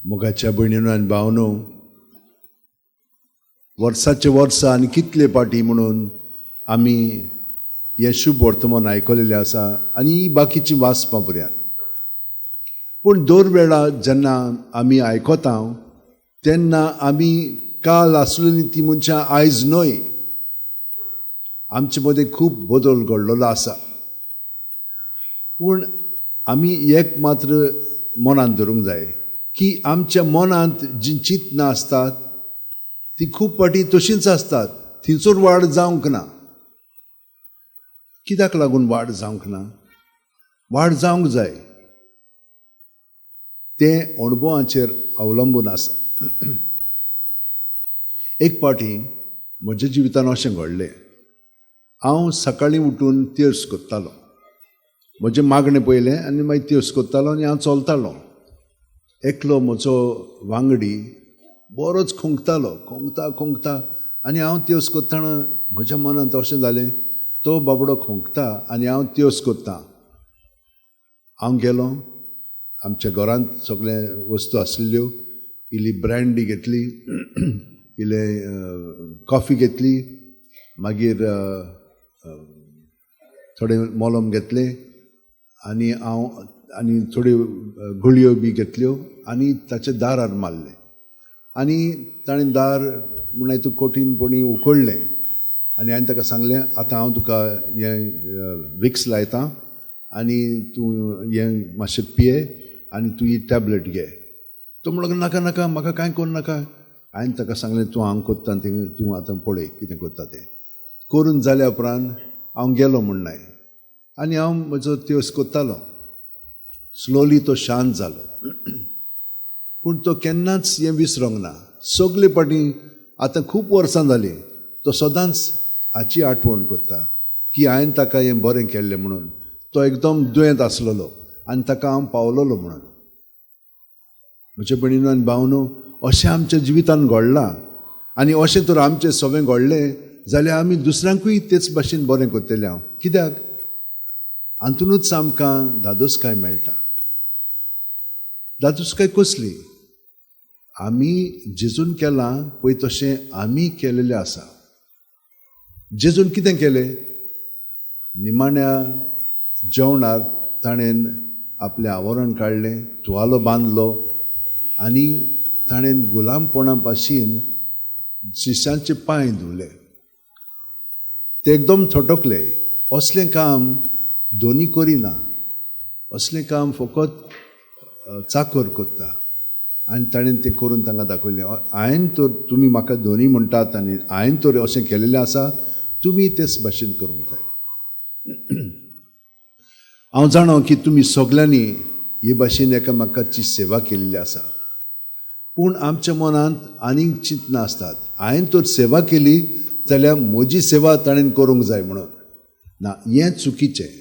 मोगाच्या भयणीनो आनी भावनो, वर्साचे वर्सा आनी कितले पाटी म्हणून आमी हें शुभ वर्तमान आयकलेलें आसा आनी बाकीचीं वाचपां पर्यंत. पूण दर वेळा जेन्ना आमी आयकता तेन्ना आमी काल आसलेली ती मनशां आयज न्हय. आमचे मदें खूब बदल घडलेलो आसा. पूण आमी एक मात्र मनांत धरूंक जाय की आमच्या मनांत जीं चिंतनां आसतात ती खूब फावटी तशींच आसतात, थंयसर वाड जावंक ना. कित्याक लागून वाड जावंक ना? वाड जावंक जाय, तें अणभवाचेर अवलंबून आसा. एक फावटी म्हज्या जिवितान अशें घडलें. हांव सकाळीं उठून तेर्स करतालो. म्हजें मागणें पयलें आनी मागीर तेर्स करतालो आनी हांव चलतालो. एकलो म्हजो वांगडी बरोच खोंकतालो, खोंकता खोंकता, आनी हांव तेर्स करतना म्हज्या मनांत अशें जालें, तो बाबडो खोंकता आनी हांव तेर्स करतां. हांव गेलो, आमच्या घरांत सगळे वस्तू आशिल्ल्यो, इल्ली ब्रँडी घेतली, इल्लें कॉफी घेतली, मागीर थोडें मोलम घेतलें आनी हांव आनी थोड्यो गुळयो बी घेतल्यो आनी ताच्या दारार मारलें. आनी ताणें दार म्हणल्यार तूं कठीणपणी उखडलें आनी हांवें ताका सांगलें, आतां हांव तुका हें विक्स लायतां आनी तूं हें मातशें पिये आनी तूं ही टॅबलेट घे. तो म्हणलो, नाका नाका, म्हाका कांय करूं नाका. हांवें ताका सांगलें, तूं हांव करता तें तूं आतां पळय कितें करता तें. करून जाल्या उपरांत हांव गेलो म्हण आनी हांव म्हजो तेर्स करतालो. स्लोली तो शांत जालो. पूण तो केन्नाच हें विसरोंक ना. सगले फावटी आतां खूब वर्सां जालीं तो सदांच हाची आठवण करता की हांवें ताका हें बरें केल्लें म्हणून. तो एकदम दुयेंत आसलेलो आनी ताका हांव पावलेलो म्हणून. म्हज्या भयणीनो आनी भावनो, अशें आमच्या जिवितान घडलां आनी अशें तर आमचें सगळें घडलें जाल्यार आमी दुसऱ्यांकूय तेच भाशेन बरें करतले. हांव कित्याक हातूनच आमकां धादोसकाय मेळटा. धादोसकाय कसली? आमी जेजून केलां पळय तशें आमी केलेलें आसा. जेजून कितें केलें? निमाण्या जेवणाक ताणें आपलें आवरण काडलें, तुवालो बांदलो आनी ताणें गुलामपणा पासून शिश्यांचे पांय धुले. ते एकदम थटकले. असलें काम दोनी करिना, असलें काम फकत चाकर करता. आनी ताणें तें करून तांकां दाखयलें, हांवें तर तुमी म्हाका दोनी म्हणटात आनी हांवें तर अशें केलेलें आसा, तुमी तेच भाशेन करूंक जाय. हांव जाणा की तुमी सगल्यांनी हे भाशेन एकामेकाची सेवा केल्ली आसा. पूण आमच्या मनांत आनीक चिंतनां आसतात, हांवें तर सेवा केली जाल्यार म्हजी सेवा ताणें करूंक जाय म्हणून. ना, हें चुकीचें.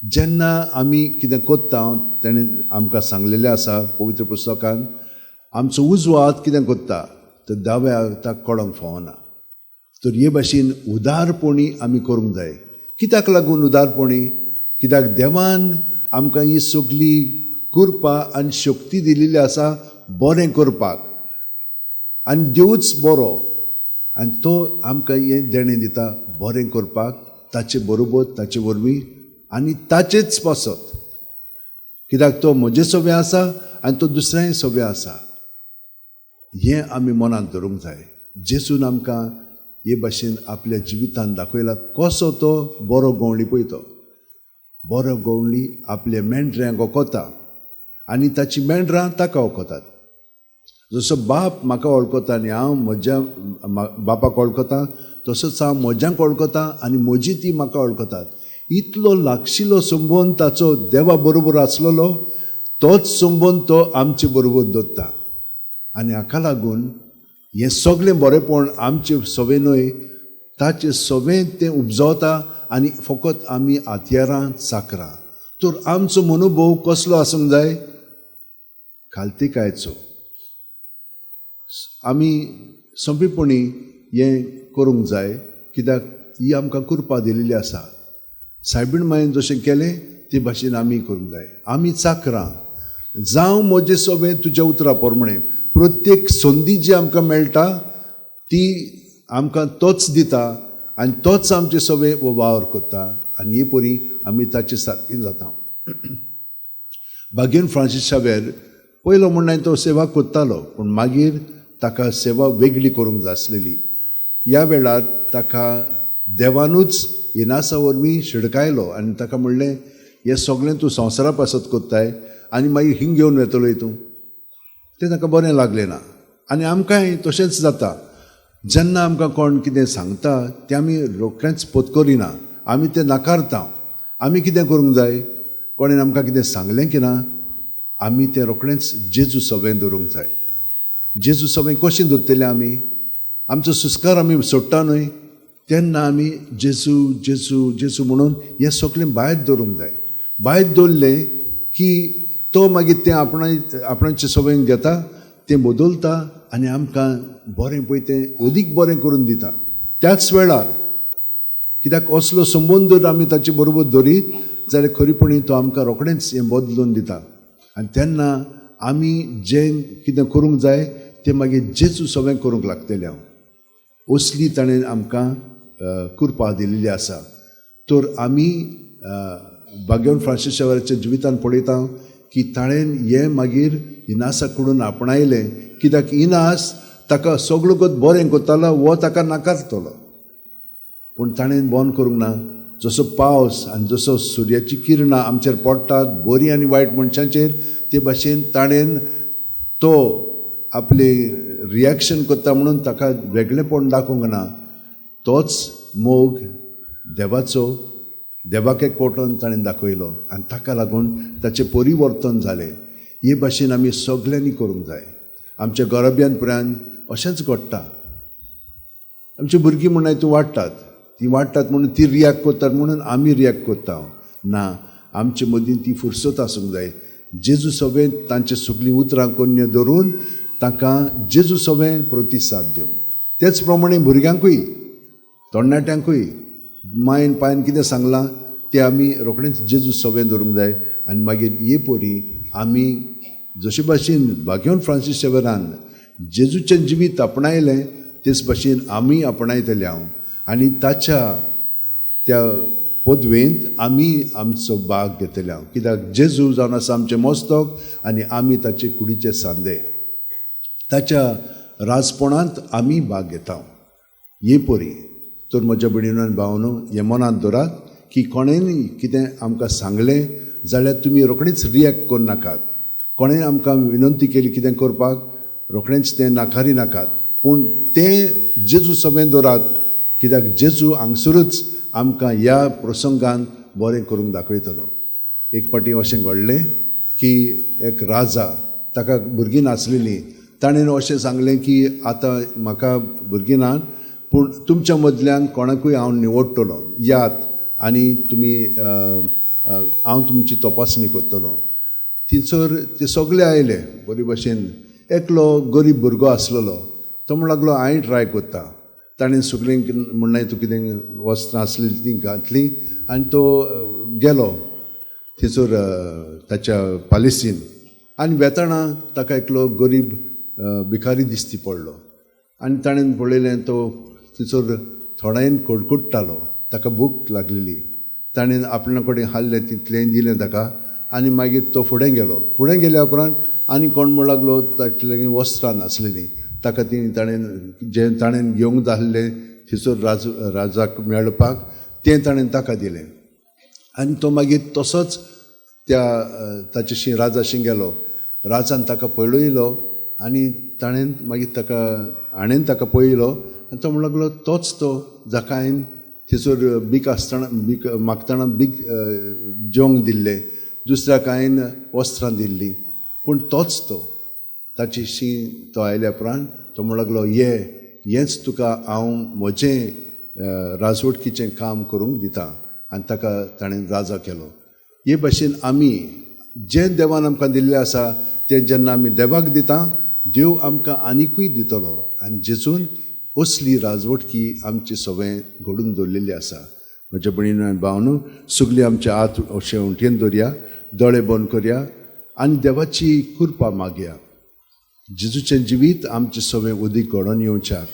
जेन्ना आमी कितें करता ताणें आमकां सांगलेलें आसा पवित्र पुस्तकान, आमचो उजवो हात कितें करता तर दाव्या हाताक कळोंक फावना. तर हे भाशेन उदारपणी आमी करूंक जाय. कित्याक लागून उदारपणी? कित्याक देवान आमकां ही सगली कृपा आनी शक्ती दिलेली आसा बरें करपाक. आनी देवूच बरो आनी तो आमकां हें देणें दिता बरें करपाक, ताचे बरोबर, ताचे वरवीं आनी ताचेच पासत. कित्याक तो म्हजे सोबे आसा आनी तो दुसऱ्याय सोबे आसा. हें आमी मनांत धरूंक जाय. जेजून आमकां हे भाशेन आपल्या जिवितान दाखयला कसो तो बरो गवळी पळय. तो बरो गवळी आपल्या मेंढऱ्यांक वखता आनी ताची मेंढरां ताका वखतात. जसो बाप म्हाका वळखता आनी हांव म्हज्या बापाक वळखता, तसोच हांव म्हज्यांक वळखता आनी म्हजी ती म्हाका वळखतात. इतलो लागशिल्लो संबंद ताचो देवा बरोबर आसलेलो, तोच संबंद तो आमचे बरोबर दवरता. आनी हाका लागून हें सगळें बरेंपण आमचें सवें न्हय, ताचें सवें तें उपजवता आनी फकत आमी हातयारां चाकरां. तर आमचो मनोभोव कसलो आसूंक जाय? खालतीकायचो. आमी सोंपेपणी हें करूंक जाय, कित्याक ही आमकां कृपा दिलेली आसा. सायबीण मायेन जशें केलें ते भाशेन आमी करूंक जाय. आमी चाकरां. जावं म्हजें सगळें तुज्या उतरा प्रमाणे. प्रत्येक संदी जी आमकां मेळटा ती आमकां तोच दिता आनी तोच आमचे सगळें हो वावर करता आनी हे परी आमी ताचे सारकी जाता. बागेन फ्रांसीस शावेर पयलो म्हणल्यार तो सेवा करतालो, पूण मागीर ताका सेवा वेगळी करूंक जाय आसलेली. ह्या वेळार ताका देवानूच इनासा वरवीं शिडकायलो आनी ताका म्हणलें, हें सगळें तूं संवसारा पासत करताय आनी मागीर हिंग घेवन वेतलोय तूं. तें ताका बरें लागलें ना. आनी आमकांय तशेंच जाता, जेन्ना आमकां कोण कितें सांगता तें आमी रोखडेंच पत्करिना, आमी तें नाकारता. आमी कितें करूंक जाय, कोणें आमकां कितें सांगलें की ना आमी तें रोखडेंच जेजू सगळें दवरूंक जाय. जेजू सगळें कशें दवरतलें आमी? आमचो सुस्कार आमी सोडटा न्हय, तेन्ना आमी जेजू जेजू जेजू म्हणून हें सगळें भायर दवरूंक जाय. भायर दवरलें की तो मागीर तें आपणाचे सगळें घेता, तें बदलता आनी आमकां बरें पळय तें अदीक बरें करून दिता. त्याच वेळार कित्याक असलो संबंद जर आमी ताचे बरोबर दवरीत जाल्यार खरेपणी तो आमकां रोखडेंच हें बदलून दिता. आनी तेन्ना आमी जें कितें करूंक जाय तें मागीर जेजू सगळें करूंक लागतलें. हांव असली ताणें आमकां कृपा दिल्ली आसा. तर आमी बागेवन फ्रांसीस शावेराच्या जिवितान पळयता की ताणें हें मागीर इनासा कडून आपणायलें, कित्याक इनास ताका सगळो गत बरें करतालो, हो ताका नाकारतलो. पूण ताणें बंद करूंक ना. जसो पावस आनी जसो सुर्याची किरणां आमचेर पडटात बरी आनी वायट मनशांचेर, ते भाशेन ताणें तो आपले रिएक्शन करता म्हणून ताका वेगळेपण दाखोवंक ना. तोच मोग देवाचो देवाक कोटोन ताणें दाखयलो आनी ताका लागून ताचें परिवर्तन जालें. हे भाशेन आमी सगल्यांनी करूंक जाय. आमच्या गरब्यान उपरांत अशेंच घडटा. आमची भुरगीं म्हणून तूं वाडटात, ती वाडटात म्हणून ती रिएक्ट करतात म्हणून आमी रिएक्ट करता ना. आमचे मदीं ती फुरसत आसूंक जाय. जेजू सगळें तांचे सगळीं उतरां कोन्य धरून तांकां जेजू सगळें प्रतिसाद दिवंक. तेच प्रमाणे भुरग्यांकूय तरणाट्यांकूय मायन पायन कितें सांगलां तें आमी रोखडेंच जेजू सगळें धरूंक जाय. आनी मागीर हे परी आमी जशे भाशेन बागेवन फ्रांसीस शेवरान जेजूचें जिवीत आपणायलें तेच भाशेन आमी आपणायतले हांव आनी ताच्या त्या पदवेंत आमी आमचो भाग घेतले हांव. कित्याक जेजू जावन आसा आमचें मस्तक आनी आमी ताचे कुडीचे सांदे. ताच्या राजपणांत आमी भाग घेता. हे परी तर म्हज्या भयणीनो आनी भावनो हें मनांत दवरात की कोणेंय कितें आमकां सांगलें जाल्यार तुमी रोखडीच रिएक्ट करूं नाकात. कोणें आमकां विनंती केली कितें करपाक रोखडेंच तें नाकारी नाकात, पूण तें जेजू सगळें दवरात. कित्याक जेजू हांगसरूच आमकां ह्या प्रसंगान बरें करूंक दाखयतलो. एक फावटी अशें घडलें की एक राजा, ताका भुरगीं नासलेलीं, ताणें अशें सांगलें की आतां म्हाका भुरगीं ना, पूण तुमच्या मदल्यान कोणाकूय हांव निवडटलो, यात आनी तुमी हांव तुमची तपासणी करतलो. थंयसर ते सगळे आयले बरे भशेन. एकलो गरीब भुरगो आसलेलो, तो म्हण लागलो हांवें ट्राय करता. ताणें सगळीं म्हणलें तूं कितें वस्त्रां आसलीं तीं घातलीं आनी तो गेलो थंयसर ताच्या पालिसीन. आनी वेताना ताका एकलो गरीब भिकारी दिश्टी पडलो आनी ताणें पळयलें तो थंयसर थोड्यान कडकडटालो, ताका भूक लागलेली. ताणें आपणा कडेन हाडलें तितलें दिलें ताका आनी मागीर तो फुडें गेलो. फुडें गेल्या उपरांत आनी कोण म्हण लागलो ताचे वस्त्रां नासलेलीं, ताका ती ताणें जें ताणें घेवंक जाल्लें थंयसर राजाक मेळपाक तें ताणें ताका दिलें. आनी तो मागीर तसोच त्या ताच्याशी राजाशी गेलो. राजान ताका पळयलो आनी ताणें मागीर ताका हाणें ताका पळयलो आनी तो म्हण लागलो तोच तो जाका हांवें थंयसर बीक आसतना बीक मागतना बीक जेवंक दिल्लें, दुसऱ्याक हांवें वस्त्रां दिल्लीं, पूण तोच तो. ताचेशी तो आयल्या उपरांत तो म्हण लागलो ये हेंच तुका हांव म्हजें राजवटकीचें काम करूंक दिता. आनी ताका ताणें राजा केलो. हे भाशेन आमी जें देवान आमकां दिल्लें आसा तें जेन्ना आमी देवाक दिता, देव आमकां आनिकूय दितलो. आनी जेजून असली राजवटकी आमची सगळें घडून दवरलेली आसा. म्हज्या भयणीनो आनी भावनो, सगळीं आमचे हात अशें उंटयेन दवरया, दोळे बंद करया. आनी देवाची कृपा मागया. जेजूचें जिवीत आमचें सगळें उदीक घडोवन येवच्याक.